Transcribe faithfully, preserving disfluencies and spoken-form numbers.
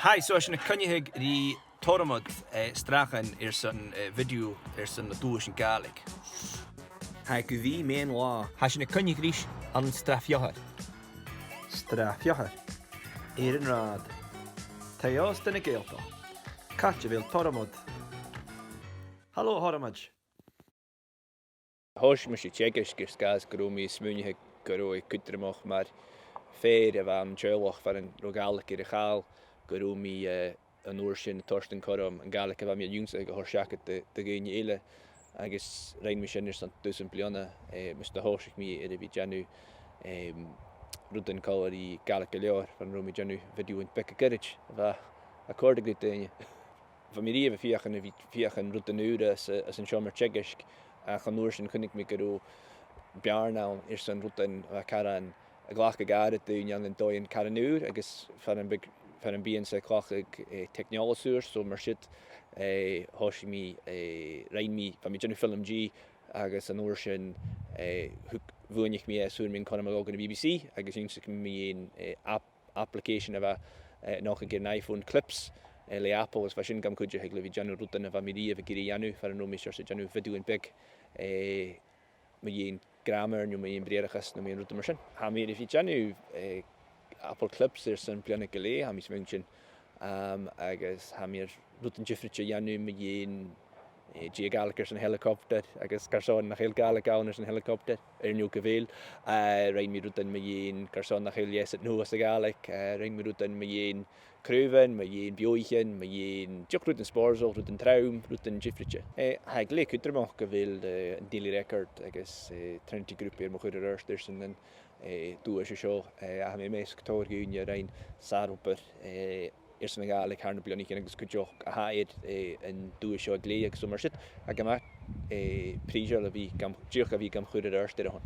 Hi, so tha sinn a' coinneachadh ri Tormod, eh, Strachan airson, eh, video airson na duaisean Gàidhlig. Tha gu bhith meadhan-latha. Tha sinn a' coinneachadh ris ann an Srath Pheofhair. Srath Pheofhair. Air an rathad. Taigh-òsta na Gàidhealtachd. Càit a bheil Tormod? Halò, a Thormoid. Thòisich mise a' teagasg air sgàth 's gun robh mi a' smaoineachadh gun robh e cudromach mar fhear a bha ann an teaghlach far an robh Gàidhlig air a chall, gun robh mi, eh, an uair sin a' toirt an cothrom an Gàidhlig a bha mi ag ionnsachadh a thoirt seachad do, do dhaoine eile. Agus rinn mi sin airson dusan bliadhna, eh, mus do thòisich mi air a bhith a' dèanamh, em, rudan còmhla ri Gàidhlig gu Leòr, far an robh mi a' dèanamh bhideothan beaga goirid a bha a' còrdadh ri daoine. Bha mi riamh a' feuchainn, a bhith a' feuchainn rudan ùra às, às an seòmar teagaisg, ach an uair sin chunnaic mi gun robh beàrn ann airson rudan a bha caran a' glacadh aire dhaoine ann an dòighean caran ùr, agus far am bi, far am bithinn-sa a' cleachdadh, eh, teicneòlas ùr, so mar sin, eh, thòisich mi, eh, rinn mi, bha mi a' dèanamh FilmG, agus an uair sin, eh, thug, bhuannaich mi e, 's fhuair mi an cothrom a dhol gu na B B C, agus dh'ionnsaich mi mu dheidhinn, eh, app application a bha, eh, a' nochdadh air an iPhone, Clips, eh, le Apple, is bha sin gam chuideachadh le bhith a' dèanamh rudan a bha mi riamh ag iarraidh a dhèanamh, far an robh mi seòrsa a' dèanamh bhideothan beag, eh, mu dheidhinn gràmar, no mu dheidhinn briathrachas, no mu dheidhinn rudan mar sin. Tha mi air a bhith a' dèanamh, eh, Apple Clips airson bliadhna gu leth, tha mi a' smaoineachadh, um, agus tha mi air rudan diofraichte a dhèanamh mu dheidhinn, eh, dè a' Ghàidhlig airson helicopter, agus carson nach eil Gàidhlig ann airson helicopter, air neo gu bheil. Eh, rinn mi rudan mu dheidhinn carson nach eil leasad nuadh sa Ghàidhlig, eh, rinn mi rudan mu dheidhinn craobhan, mu dheidhinn beathaichean, mu dheidhinn dìreach rudan spòrsail, rudan trom, rudan diofraichte. Eh, tha e glè chudromach gu bheil, eh, an Daily Record agus, eh, Trinity Group air mo chur air adhart airson an, eh, duais seo, eh, a tha mi am measg tòrr dhaoine a rinn sàr obair, eh, airson a' Ghàidhlig thar nam bliadhnaichean agus cuideachd a tha air, eh, an duais seo a ghlèidheadh agus mar sin. Tha e gu math, eh, prìseil a bhith gam, dìreach a bhith gam chur air adhart airson.